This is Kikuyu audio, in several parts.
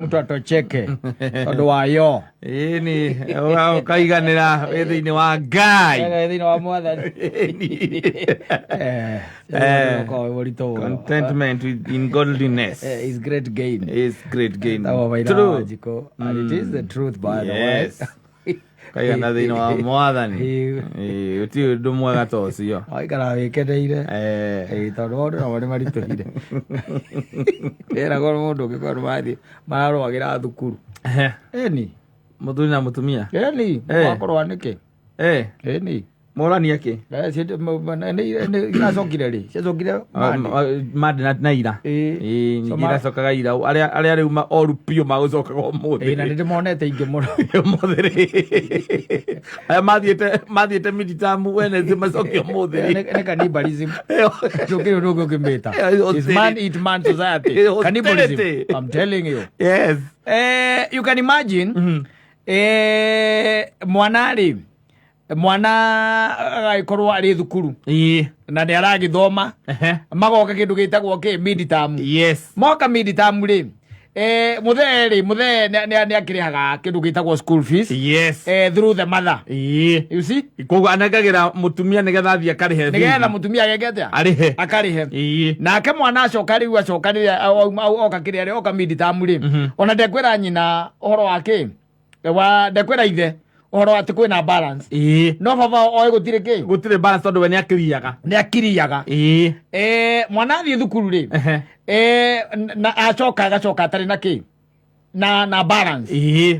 Mtu atocheke tondũ wa yo. Ĩni ũkaiganĩra wĩ thĩinĩ wa Ngai. Thĩinĩ wa Mwathani. Eh. Ũkoragwo wĩ mũritũ mũno. Contentment with in godliness Is great gain. is great gain. Tagwo Maina True. Wanjikũ. And it is the truth, by the way. Yes. Kaigana thĩinĩ wa Mwathani. Ĩĩ. Ĩĩ, gũtirĩ ũndũ mwega ta ũcio. Waikara wĩkeneire. Ĩĩ, tondũ maũndũ namo nĩ maritũhire. Ĩragwo nĩ mũndũ ũngĩkorwo nĩ mathiĩ mararũagĩra thukuru. Ĩni. Mũthuri na mũtumia. Ĩni. Makũrũa nĩkĩ? Ĩni. Morania kĩ? Iracokire rĩ? Ciacokire Monday. Mande na ira. Ĩĩ. Ĩĩ, So ningĩ iracokaga ira. Arĩa arĩa rĩu oru biũ magũcokaga ũmũthĩ. Ĩĩ, na nĩ ndĩmonete ingĩ mũno. Ũmũthĩ rĩ. Aya mathiĩte midterm Wednesday macoke ũmũthĩ rĩ. Nĩ cannibalism. Ndũkĩrĩ ũndũ ũngĩ ũngĩmĩta. Ĩyo, It's man eat man society. Ĩyo, Cannibalism. austerity. I'm telling you. Yes. You can imagine mwana rĩ, mwana agagĩkorwo arĩ thukuru na nĩ aragĩthoma, magoka kĩndũ gĩtagwo kĩ midterm. Moka midterm rĩ, mũthee rĩ, mũthee nĩ akĩrĩhaga kĩndũ gĩtagwo school fees through the mother. You see? Koguo anengagĩra mũtumia nĩgetha athiĩ akarĩhe nĩgetha bithi. Mũtumia ageke atĩa? Arĩhe. Akarĩhe. Nake mwana acoka rĩu, acoka rĩrĩa oka kĩrĩa rĩ, oka midterm rĩ, ona ndekwĩra nyina ũhoro wa kĩ wa, ndekwĩra ithe ũhoro atĩ kwĩna balance. No baba oĩ gũtirĩ kĩ. Gũtirĩ balance tondũ we nĩ akiriaga. Nĩ akiriaga. Mwana athiĩ thukuru rĩ, na acoka agacoka atarĩ na kĩ na balance.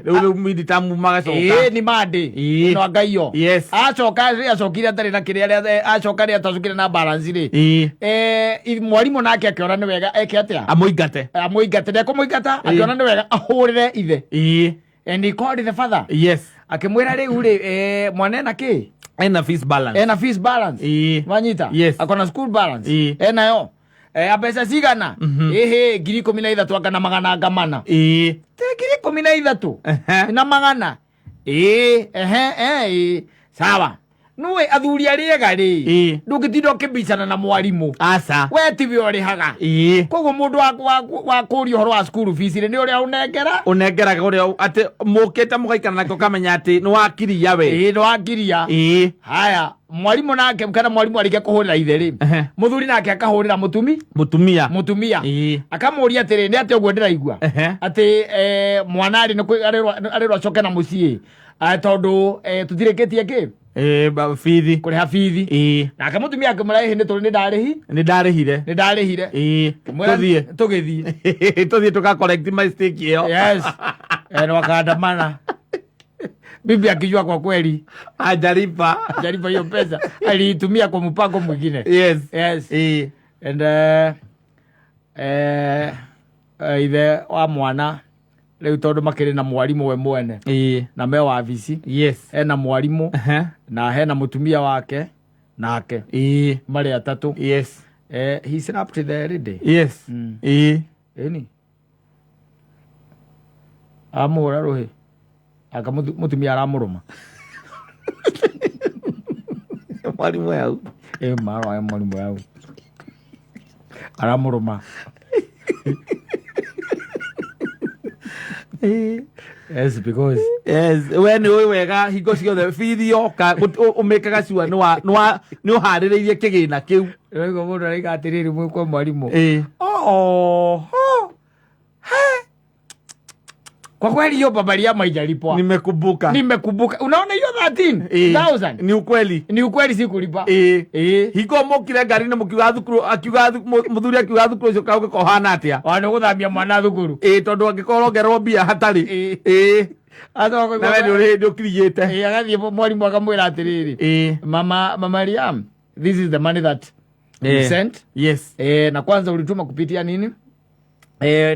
Rĩu midterm magacoka. Ĩĩ, nĩ Monday. No ngaiyo. Acoka rĩ, acokire atarĩ na kĩrĩa rĩa acoka rĩ, atacokire na balance rĩ, mwarimũ nake akĩona nĩ wega eke atĩa? Amũingate. Amũingate. Ndekũmũingata, akĩona nĩ wega ahũrĩre ithe. And he called the father, akĩmwĩra rĩu rĩ, mwana ena kĩ? Ena fees balance. Ena fees balance. Wanyita? Yes. Akona school balance. Enayo mbeca cigana? Ĩhĩ, 13,000 anga na magana anga mana. Te 13,000 na magana. Ĩĩ, ehe, ĩĩ, sawa. Nũĩ athuri arĩa ega rĩ, ndũngĩtinda ũkĩbicana na mwarimũ. Aca. We tiwe ũrĩhaga. Koguo mũndũ wa kũria ũhoro wa school fees rĩ, nĩ ũrĩa ũnengera. Ũnengeraga ũrĩa atĩ mũkĩte mũgaikara nake ũkamenya atĩ nĩ wakiria we. Ĩĩ, nĩ wakiria. Haya, mwarimũ nake, kana mwarimũ arĩkia kũhũrĩra ithe rĩ, mũthuri nake akahũrĩra mũtumi. Mũtumia. Mũtumia. Akamũria atĩrĩ, nĩ atĩ ũguo ndĩraigua atĩ mwana arĩ nĩ arĩrwo acoke na mũciĩ, tondũ tũtirĩkĩtie kĩ? Ĩĩ, bithi. Kũrĩha bithi. Nake mũtumia akĩmũra, ĩhĩ, nĩ tũrĩ, nĩ ndarĩhi. Nĩ ndarĩhire. Nĩ ndarĩhire. Kĩmwĩra, Tũthiĩ. Tũgĩthiĩ. Tũthiĩ tũka correct mistake ĩyo. Yes, na wakaandamana, bibi akijua kwa kweli Hajalipa. Hajalipa hiyo pesa, aliitumia kwa mpango mwingine. Yes. And ithe wa mwana rĩu, tondũ makĩrĩ na mwarimũ we mwene na me wabici, ena mwarimũ na hena mũtumia wake nake, marĩ atatũ. He slapped the lady. Ĩni amũhũra rũhĩ aka mũtumia aramũrũma. Mwarimũ yau. Ĩ marwa mwarimũ yau aramũrũma. Yes, because Yes, we nĩ ũĩ wega hingo ciothe bithi yoka ũmĩkaga cua nĩ ũharĩrĩirie kĩgĩna kĩu. Rĩu mũndũ araiga atĩrĩrĩ, mwĩ kwa mwarimũ. Oho. He. Kwa kweli hiyo Baba haijalipwa. Nimekumbuka. Nimekumbuka. Unaona hiyo 13,000? Ni ukweli. Ni ukweli sikulipa. Hingo mũkire ngari-inĩ mũkiuga thukuru akiuga mũthuri akiuga thukuru ũcio kaũgĩka ũhana atĩa? Wana gũthambia mwana thukuru. Ĩĩ, tondũ angĩkorwo ongererwo mbia hatarĩ. Acoka Na we nĩ ũrĩ hĩndĩ ũkirigĩte. Ĩĩ, agathiĩ mwarimũ akamwĩra atĩrĩrĩ, mama Mariam, this is the money that you sent. Na kwanza ulituma kupitia nini?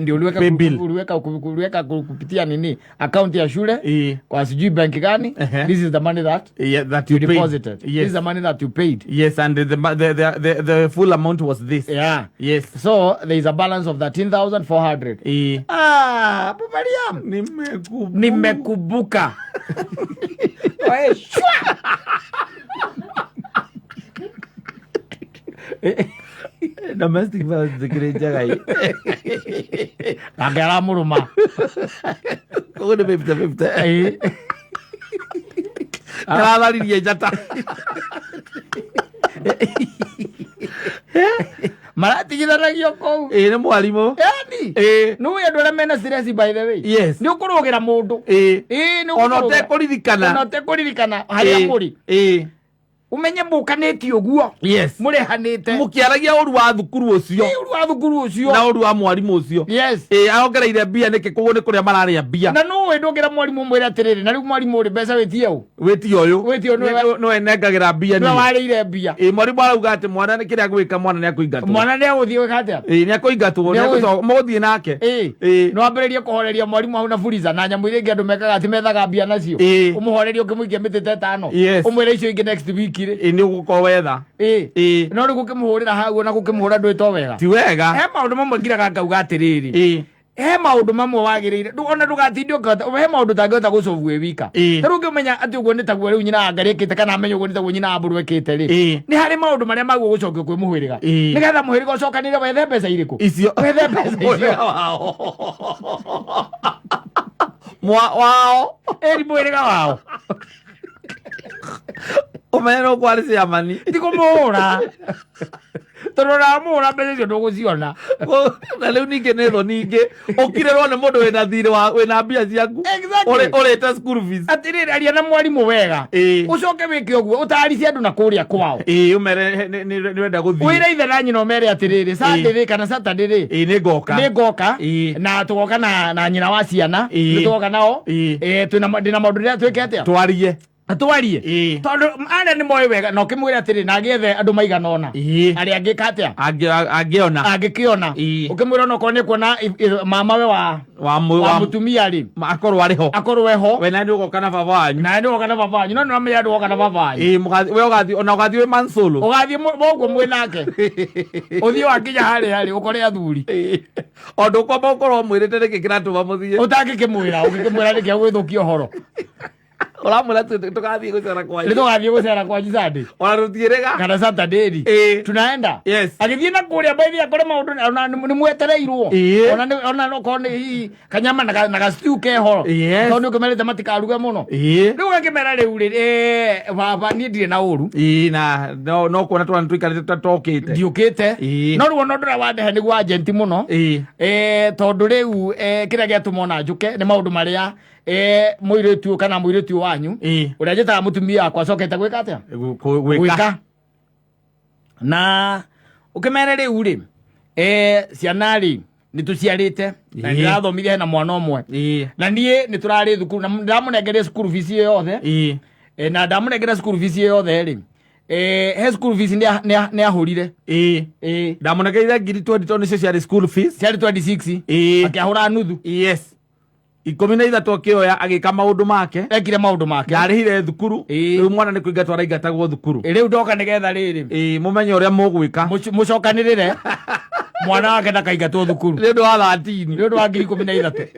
Ndio uliweka Paybill. Uliweka kupitia nini? Account ya shule kwa sijui bank gani. This is the money that Yeah, that you you paid. deposited. This is the money that you paid. Yes, and the full amount was this. So there is a balance of 13,400. Ah, Baba Mariam. Nimekumbuka. Nimekumbuka. Oe, shwa! Domestic violence ndĩkĩrĩ njega ĩ. Nake aramũrũma. Koguo nĩ 50-50. Ĩĩ. Aratharirie njata. Maratigithanagio kũu. Ĩĩ, nĩ mwarimũ. Yani Ĩĩ. nĩ ũĩ andũ arĩa mena stress, by the way, nĩ ũkũrũgĩra mũndũ. Ĩĩ. Ĩĩ, nĩ Ona ũkũrũgĩra. ũtekũririkana. Ona ũtekũririkana harĩa Ĩĩ. mũrĩ. Ĩĩ. Ũmenye mũkanĩtie ũguo, mũrehanĩte. Mũkĩaragia ũru wa thukuru ũcio. Ĩ, ũru wa thukuru ũcio. Na ũru wa mwarimũ ũcio. Ĩĩ, arongereire mbia nĩkĩ? Koguo nĩ kũrĩa mararĩa mbia. Na nũĩ ndũngĩra mwarimũ mwĩre atĩrĩrĩ, na rĩu mwarimũ ũrĩ mbeca wĩtie ũ? Wĩtie ũyũ. Wĩtie ũyũ nĩwe- Nĩwe nengagĩra mbia nĩwe niĩ. warĩire mbia. Ĩĩ, mwarimũ arauga atĩ mwana nĩ kĩrĩa gwĩka, mwana nĩ akũingatwo. Mwana nĩ agũthiĩ gwĩka atĩa? Ĩĩ, nĩ akũingatwo. Mũgũthiĩ nake. Ĩĩ. Ĩĩ. No wambĩrĩrie kũhoreria mwarimũ hau na furiza na nyamũ iria ingĩ andũ mekaga atĩ methaga mbia nacio. Ũmũhorerie ũkĩmũikia mĩtĩ ta ĩtano. Ũmwĩre icio ingĩ next week rĩ. Ĩĩ, nĩ ũgũkorwo wetha. Ĩĩ. Ĩĩ. No rĩu gũkĩmũhũrĩra hau na gũkĩmũhũra ndwĩtwo wega. Ti wega. He maũndũ mamwe ngiraga ngauga atĩrĩrĩ, he maũndũ mamwe wagĩrĩire ona ndũgatinde ũkĩhota, he maũndũ ũtangĩhota gũcovu wĩ wika. Ta rĩu ũngĩmenya atĩ ũguo nĩ taguo rĩu nyina wa Ngarĩ ĩkĩte, kana amenye ũguo nĩ taguo nyina wa Mbũrũ ĩkĩte rĩ, nĩ harĩ maũndũ marĩa maguo gũcokio kwĩ mũhĩrĩga, nĩgetha mũhĩrĩga ũcokanĩre wethe mbeca irĩkũ. Icio. Wethe mbeca icio. Mũhĩrĩga wao. Mwa wao. Ĩri mũhĩrĩga wao. Ũmenye no kwarĩ ciamani. Ti kũmũhũra, tondũ ũramũhũra mbeca icio ndũgũciona. Na rĩu ningĩ nĩ thoni ingĩ ũkirĩrwo nĩ mũndũ wĩna thirĩ wa wĩna mbia ciaku. Ũrĩte school fees. Atĩrĩrĩ, aria na mwarimũ wega. Ũcoke wĩke ũguo ũtaricie andũ na kũrĩa kwao. Ĩĩ, ũmere nĩ wenda gũthiĩ. Wĩre ithe na nyina, ũmere atĩrĩrĩ, Sunday rĩ kana Saturday rĩ, Ĩĩ, nĩ ngoka. Nĩ ngoka. Na tũgoka na nyina wa ciana. Nĩ tũgoka nao. Twĩna ndĩna maũndũ rĩrĩa twĩke atĩa? Twarie. Twarie. Tondũ arĩa nĩ moĩ wega, na ũkĩmwĩre atĩrĩ, na agĩethe andũ maigana ũna arĩa angĩka atĩa? Angĩona. Angĩkĩona. Ũkĩmwĩra onokorwo nĩ kuona mama we wa wa wa mũtumia rĩ, akorwo arĩ ho. Akorwo eho. We na nĩ ũgoka na baba wanyu. Na nĩ ũgoka na baba wanyu, no nĩ wamenya ndũgoka na baba wanyu. Ĩĩ, we ũgathiĩ, ona ũgathiĩ wĩ mansolo. Ũgathiĩ ũguo mwĩ nake, ũthiĩ wakinya harĩa harĩ ũkore athuri. O ndũkwamba ũkorwo mwĩrĩte nĩkĩ kĩratũma mũthiĩ. Ũtangĩkĩmwĩra, ũngĩkĩmwĩra nĩkĩ agwĩthũkia ũhoro. Ũramwĩra tũgathiĩ gũcera kwanyu. Nĩ tũgathiĩ gũcera kwanyu Sunday. Ona tũtiĩrĩga. Kana Saturday rĩ, tunaenda. Agĩthiĩ na kũrĩa baithi akore maũndũ ona nĩ mwetereirwo. Ona ona okorwo nĩ hihi kanyama na ga stew keho, tondũ nĩ ũkĩmerĩte matikaruge mũno. Rĩu ũgakĩmera rĩu rĩ, baba, niĩ ndirĩ na ũru. Ĩĩ, na no kuona twana tũikarĩte tũtokĩte. Ndiũkĩte. No rĩu ona ũndũ ũrĩa wandehe nĩguo agent mũno. Tondũ rĩu kĩrĩa gĩatũma ona njũke nĩ maũndũ marĩa mũirĩtu ũyũ kana mũirĩtu ũyũ wanyu ũrĩa njĩtaga mũtumia wakwa acokete gwĩka atĩa? Gwĩka. Gwĩka. Na ũkĩmere rĩu rĩ, ciana rĩ nĩ tũciarĩte na ndĩrathomithia hena mwana ũmwe, na niĩ nĩ tũrarĩ thukuru na ndamũnengeria school fees ĩyo yothe. Na ndamũnengera school fees ĩyo yothe rĩ, he school fees nĩ ahũrire. Ndamũnengeire ngiri 20 tondũ nĩcio ciarĩ school fees. Ciarĩ 26. Akĩahũra nuthu. Yes, 13 akĩoya agĩka maũndũ make. Ekire maũndũ make. Ndarĩhire thukuru. Rĩu mwana nĩ kũingatwo araingatagwo thukuru. Rĩu ndoka nĩgetha rĩrĩ, Ĩĩ, mũmenye ũrĩa mũgwĩka. Mũcokanĩrĩre mwana wake ndakaingatwo thukuru. Nĩ ũndũ wa 13. Nĩ ũndũ wa ngiri 13.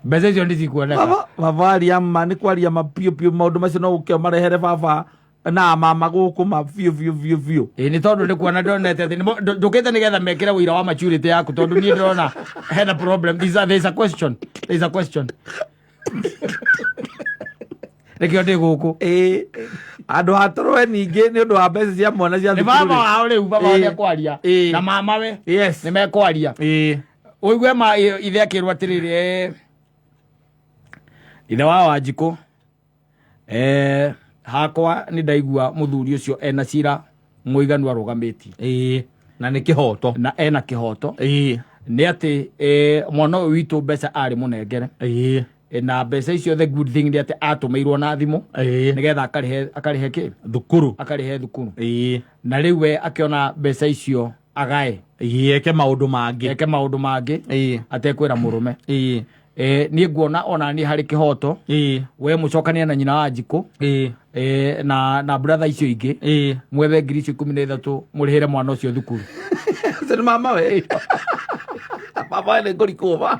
Mbeca icio nĩ cikuoneka. Baba aria ma nĩ kwaria ma biũ biũ, maũndũ macio no ũke ũmarehere baba na mama gũkũ ma biũ biũ biũ biũ. Ĩĩ, nĩ tondũ nĩ kuona ndonete atĩ njũkĩte nĩgetha mekĩre ũira wa maturity yaku, tondũ niĩ ndĩrona hena problem. There's a question, there's a question, nĩkĩo ndĩ gũkũ. Ĩĩ, andũ hatũrwe ningĩ nĩ ũndũ wa mbeca cia mwana cia Nĩ thukuru baba rĩ. wao rĩu, baba wao nĩekwaria na mama we. Nĩ mekwaria. Ũigue ma ithe akĩrwo atĩrĩrĩ, ithe wa Wanjikũ, hakwa nĩ ndaigua mũthuri ũcio ena cira mũiganu arũgamĩtie. Ĩĩ, na nĩ kĩhoto. Na ena kĩhoto. Nĩ atĩ mwana ũyũ witũ mbeca arĩ mũnengere. Na mbeca icio, the good thing nĩ atĩ atũmĩirwo na thimũ nĩgetha akarĩhe kĩ? Thukuru. Akarĩhe thukuru. Na rĩu we akĩona mbeca icio agae. Ĩĩ, eke maũndũ mangĩ. Eke maũndũ mangĩ atekwĩra mũrũme. Niĩ nguona ona niĩ harĩ kĩhoto we mũcokanie na nyina wa Njikũ na brother icio ingĩ, mwethe ngiri icio 13 mũrĩhĩre mwana ũcio thukuru. Ũcio nĩ mama we, mama we nĩ ngũrikũma.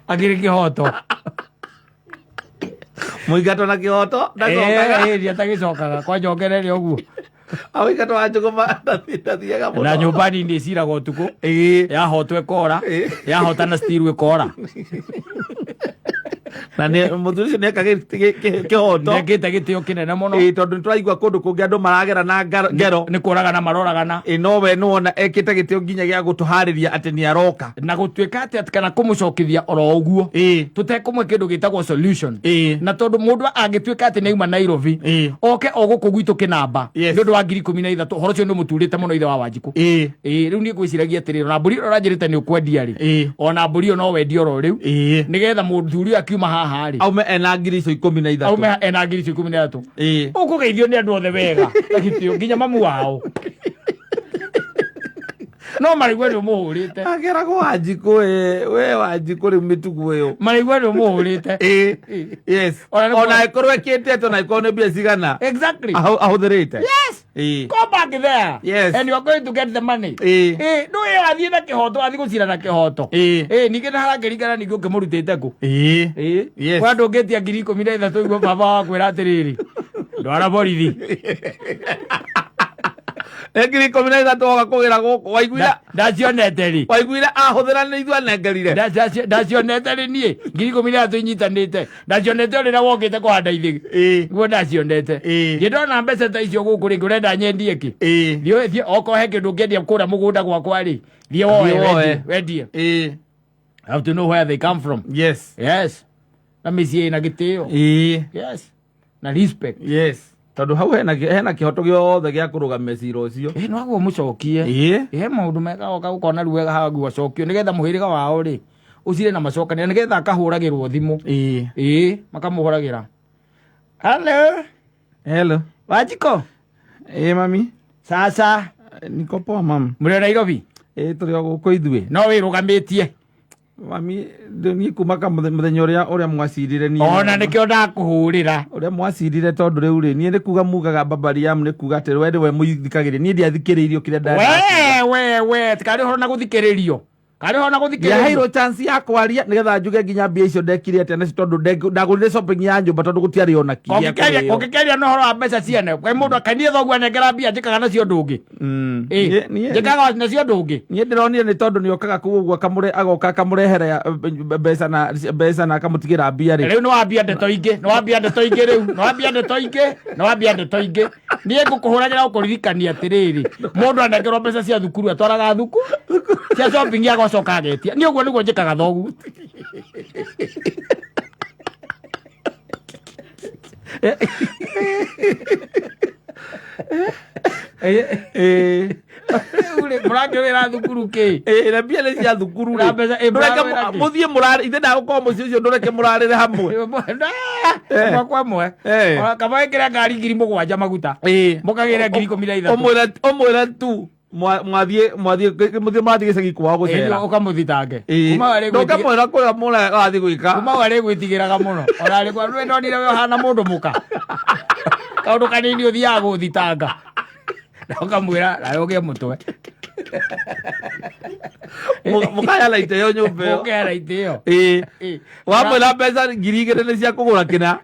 Akĩrĩ kĩhoto. Mũingato na kĩhoto ndacokaga. Ĩĩ atagĩcokaga kwanjongereire ũguo. Awĩingatwo wa njũgũma ndathiaga mũno. Na nyũmba nini ĩciraga ũtukũ. Ĩĩ. Yahotwo ĩkora. Yahotana still ĩkora. Na nĩ mũthuri ũcio nĩeka kĩhoto. Nĩekĩte gĩtĩo kĩnene mũno. Ĩĩ, tondũ nĩtũraigua kũndũ kũngĩ andũ maragera na ngero. Nĩ kũragana maroragana. Ĩĩ, no we nĩwona ekĩte gĩtĩo nginya gĩa gũtũharĩria atĩ nĩ aroka. Na gũtuĩka atĩ kana kũmũcokithia oro ũguo. Ĩĩ. Tũtekũmwe kĩndũ gĩtagwo solution. Ĩĩ. Na tondũ mũndũ angĩtuĩka atĩ nĩauma Nairobi. Ĩĩ. Oke o gũkũ gwitũ kĩnamba. Yes. Nĩ ũndũ wa 13,000 ũhoro ũcio nĩ ũmũturĩte mũno ithe wa Wanjikũ. Ĩĩ. Ĩĩ, rĩu niĩ ngwĩciragia atĩrĩrĩ, ona mbũri ĩrĩa ũranjĩrĩte nĩ ũkwendia rĩ. Ĩĩ. Ona mbũri ĩyo no wendie oro rĩu. Ĩĩ. Nĩgetha mũthuri ũyũ akiuma haha rĩ. Aume ena 13,000. Aume ena 13,000. Ĩĩ. Ũkũgeithio nĩ andũ othe wega na gĩtĩo nginya mamu wao. No maraigua nĩ ũmũhũrĩte. Ageragwo Wanjikũ ĩ, we Wanjikũ rĩu mĩtugo ĩyo. Maraigua nĩ ũmũhũrĩte. Ĩĩ. Yes. Ona nĩ Ona ĩkorwo ĩkĩte atĩa, ona ĩkorwo nĩ mbia cigana. Exactly. Ahũthĩrĩte. Yes. Ĩĩ. Go back there. Yes. And you are going to get the money. Ĩĩ. Ĩĩ, ndũĩ athiĩ na kĩhoto, athiĩ gũcira na kĩhoto. Ĩĩ. Ĩĩ, ningĩ nĩ harakĩringana ningĩ ũkĩmũrutĩte kũ. Ĩĩ. Ĩĩ. Yes. Kwa andũ ũngĩtia 13,000 ũigua baba wakwĩra atĩrĩrĩ, ndwara borithi. Nĩ 13,000 woka kũgĩra gũkũ waiguire Ndacionete rĩ. Waiguire ahũthĩra nĩ ithuĩ anengerire. Ndacionete rĩ niĩ 13,000 inyitanĩte. Ndacionete o rĩrĩa wokĩte kũhanda ithĩgĩ. Ĩĩ. Niguo ndacionete. Ĩĩ. Niĩ ndona mbeca ta icio gũkũ rĩngĩ ũrenda nyendie kĩ? Ĩĩ. Thiĩ thiĩ okorwo he kĩndũ ũngĩendia kũrĩa mũgũnda gwakwa rĩ, thiĩ woe Thiĩ woe. wendie. Wendie. Ĩĩ. I have to know where they come from. Yes. Yes. Na mĩciĩ ĩna gĩtĩo. Ĩĩ. Yes. Na respect. Yes. Tondũ hau hena kĩhoto gĩothe gĩa kũrũgamia cira ũcio. Ĩĩ no aguo mũcokie. Ĩĩ. He maũndũ mega oka ũkona rĩu wega haguo acokio nĩgetha mũhĩrĩga wao rĩ ũcire na macokanĩra nĩgetha akahũragĩrwo thimũ. Ĩĩ. Ĩĩ makamũhũragĩra. Hello. Hello. Wanjikũ. Ĩĩ mami. Sasa. Niko poa mam. Mũrĩ o Nairobi? Ĩĩ tũrĩ o gũkũ ithuĩ. No wĩrũgamĩtie. Mami niĩ kuma ka mũthenya ũrĩa mwacirire niĩ. Ona nĩkĩo ndakũhũrĩra. Ũrĩa mwacirire tondũ rĩu rĩ niĩ nĩ kuga mugaga Babariam nĩ kuga atĩ we nĩwe mũthikagĩrĩria niĩ ndiathikĩrĩirio kĩrĩa We we we tikarĩ ũhoro na gũthikĩrĩrio. Karĩ ũhoro na gũthikĩrĩrio. Ndiaheirwo chance ya kwaria nĩgetha njuge nginya mbia icio ndekire atĩa nacio tondũ ndagũrire shopping ya nyũmba tondũ gũtiarĩ ona kĩ gĩa kũrĩo. Ũngĩkeria na ũhoro wa mbeca ciene kwĩ mũndũ akanie thoguo anengera mbia njĩkaga nacio ũndũ ũngĩ. Ĩ, njĩkaga nacio ũndũ ũngĩ. Niĩ ndĩronire nĩ tondũ nĩokaga kũu ũguo agoka akamũrehere mbeca na akamũtigĩra mbia rĩ. Rĩu nĩwambia ndeto ingĩ, nĩwambia ndeto ingĩ rĩu, nĩwambia ndeto ingĩ, nĩwambia ndeto ingĩ. Niĩ ngũkũhũragĩra gũkũririkania atĩrĩrĩ, mũndũ anengerwo mbeca cia thukuru atwaraga thuku, cia shopping agacoka agetia. Niĩ ũguo nĩguo njĩkaga thoguo. Ĩĩ. Mũrakĩwĩra thukuru kĩ? Ĩĩ, na mbia nĩ cia thukuru Na rĩ. mbeca- ĩ, Ndũreke mũrarĩra kĩ? mũthiĩ mũrarĩ ithe ndagũkorwo mũciĩ ũcio ndũreke mũrarĩre hamwe. Ĩmwe kwa ĩmwe. Eh. Kaba ĩkĩre ngari 7,000 maguta. Ĩĩ. Mũkagĩre 13,000. Ũmwĩre tu mwathiĩ mwathiĩ mũthiĩ mũrathiĩ gĩcagi kwao Ĩĩ, gũcera. ũkamũthitange. Ĩĩ. Kuma warĩ gwĩtigĩra- Ndũkamwĩra kũrĩa mũrathiĩ gwĩka. Kuma warĩ gwĩtigĩraga mũno. Ona rĩ kwa ndũĩ ndonire we ũhana mũndũ mũka. Kaũndũ kanini ũthiaga gũthitanga. Na ũkamwĩra nawe ũgĩe mũtwe. Mũkayana itĩo nyũmba ĩyo. Mũkayana itĩo. Ĩĩ. Ĩĩ. Wamwĩra mbeca 2,000 nĩ cia kũgũra kĩna.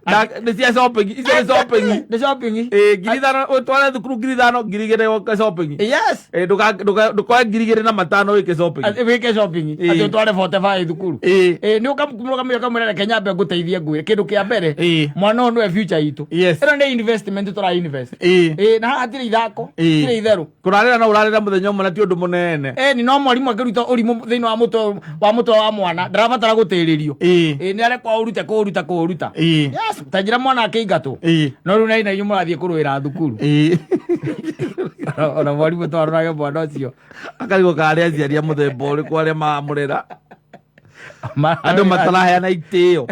Nĩ cia shopping. Icio nĩ shopping. Nĩ shopping. Ĩĩ, 5,000 ũtware thukuru 5,000, 2,000 ũke shopping. Yes. Ĩĩ, ndũkoe 2,500 wĩke shopping. Atĩ wĩke shopping. Ĩĩ. Atĩ ũtware 45 thukuru. Ĩĩ. Ĩĩ, nĩ ũkamũrũgamia ũkamwĩra reke nyambe ngũteithie ngwĩre kĩndũ kĩa mbere. Ĩĩ. Mwana ũyũ nĩwe future itũ. Yes. Ĩno nĩ investment tũra invest. Ĩĩ. Ĩĩ, na haha hatirĩ ithako, Ĩĩ. hatirĩ itherũ. Kũrarĩra no ũrarĩra mũthenya ũmwe na ti ũndũ mũnene. Ĩni no mwarimũ akĩruta ũrimũ thĩinĩ wa mũtwe wa mũtwe wa mwana ndarabatara gũtĩrĩrio. Ĩĩ. Ĩĩ, nĩ arekwo aũrute kũũruta kũũruta. Ĩĩ. Yes, ta njĩra mwana akĩingatwo. Ĩĩ. No rĩu na inyuĩ mũrathiĩ kũrũĩra thukuru. Ĩĩ. Ona mwarimũ twarorage mwana ũcio. Akarigwo karĩ aciari a mũthemba ũrĩkũ arĩa maramũrera. Andũ mataraheana itĩo.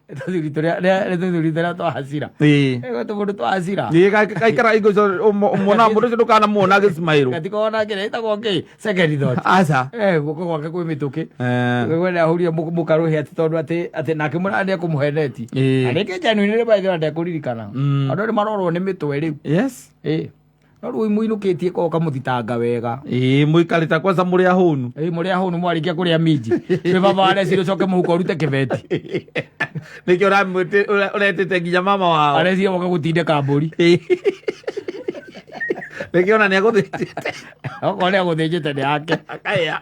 Tũthuri tũrĩa nĩ tũthuri tũrĩa twa hasira. Ĩĩ. Ĩĩ, tũmũndũ twa hasira. Ĩĩ, gaikara hingo icio ũmuona mũndũ ũcio ndũkanamuona agĩcimaĩrwo. Gatikoragwo na kĩrĩa ĩtagwo kĩ? Second thought. Aca. Guoko gwake kwĩ mĩtũkĩ. Eh. We nĩahũrire mũkarũhĩ atĩ tondũ atĩ nake mũraya nĩekũmũheneti. Ĩĩ. Na rĩngĩ genuinely by the way ndekũririkana. Mm. Andũ nĩ marorwo nĩ mĩtwe rĩu. Yes. Ĩĩ. No rĩu mũinũkĩtie ko ũkamũthitanga wega. Ĩĩ, mũikarĩte kwanza mũrĩ ahũnu. Ĩĩ, mũrĩ ahũnu mwarĩkia kũrĩa minji wĩ baba wa reciria ũcoke mũhuko ũrute kĩbeti. Nĩkĩo ũretĩte nginya mama wao. Areciria woke gũtindĩka mbũri. Nĩkĩo ona nĩagũthĩnjĩte. Okorwo nĩagũthĩnjĩte nĩ yake. Akahĩa,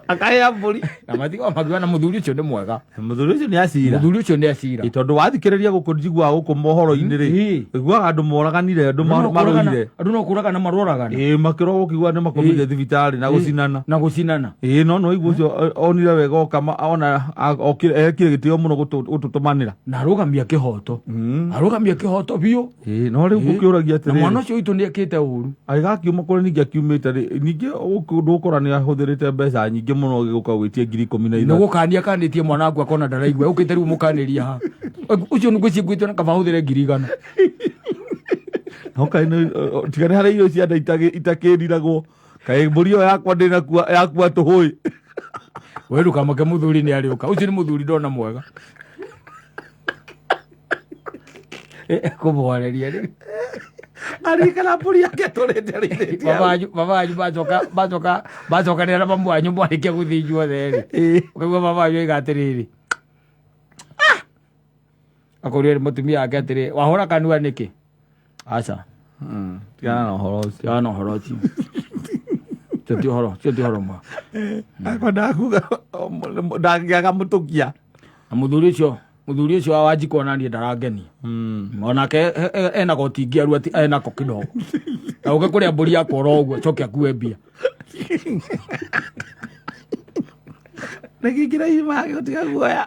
akahĩa mbũri. Na matigwa makiuga na mũthuri ũcio nĩ mwega. Mũthuri ũcio nĩ acira. Mũthuri ũcio nĩ acira. Ĩ, tondũ wathikĩrĩria gũkũ njiguaga gũkũ mohoro-inĩ rĩ, iguaga andũ moraganire, andũ marũire. Andũ no kũragana maroragana. Ĩ, makĩrwo gũkiuga nĩ makomire thibitarĩ na gũcinana. Na gũcinana. Ĩ, no no igua ũcio onire wega oka ona okire ekire gĩtĩo mũno gũtũtũmanĩra. Na arũgamia kĩhoto. Arũgamia kĩhoto biũ. Ĩ, no rĩu ngũkĩũragia Na mwana atĩrĩrĩ, ũcio witũ nĩ ekĩte ũru. Agĩgakiuma kũrĩa ningĩ akiumĩte rĩ, ningĩ gũkũ ndũgũkora nĩ ahũthĩrĩte mbeca nyingĩ mũno agĩũka gwĩtia 13,000. Nĩ gũkania kanĩtie mwana waku akona ndaraigua ũkĩte rĩu mũkanĩria ha ũcio nĩ ngwĩciria ngwĩtio na kaba hũthĩre 100,000. No kaĩ tiga nĩ harĩ irio cia nda itakĩriragwo, kaĩ mbũri ĩyo yakwa ndĩnakua yakua tũhũĩ. We ndũkamake, mũthuri nĩ arĩũka. Ũcio nĩ mũthuri ndona mwega kũmũhoreria rĩu. Aririkana mbũri yake atũrĩte arĩithĩtie hau. Baba wanyu bacoka bacokanĩra na mamu wanyu mwarĩkia gũthĩnjwo othe rĩ, ũkaigua baba wanyu oiga atĩrĩrĩ, "Ah!" Akũria mũtumia wake atĩrĩ, wahũra kanua nĩkĩ? Aca. Tigana na ũhoro ũcio. Tigana na ũhoro ũcio. Ũcio ti ũhoro, ũcio ti ũhoro mwega. Akwa ndakuga ndangĩaga mũtũkia. Na mũthuri ũcio wa Wanjikũ ona niĩ ndarangenia. Onake ena goti ingĩ ati enako kidogo na ũke kũrĩa mbũri yakwa oro ũguo acoke akue mbia. Nĩkĩngĩra irima yake gũtiga guoya.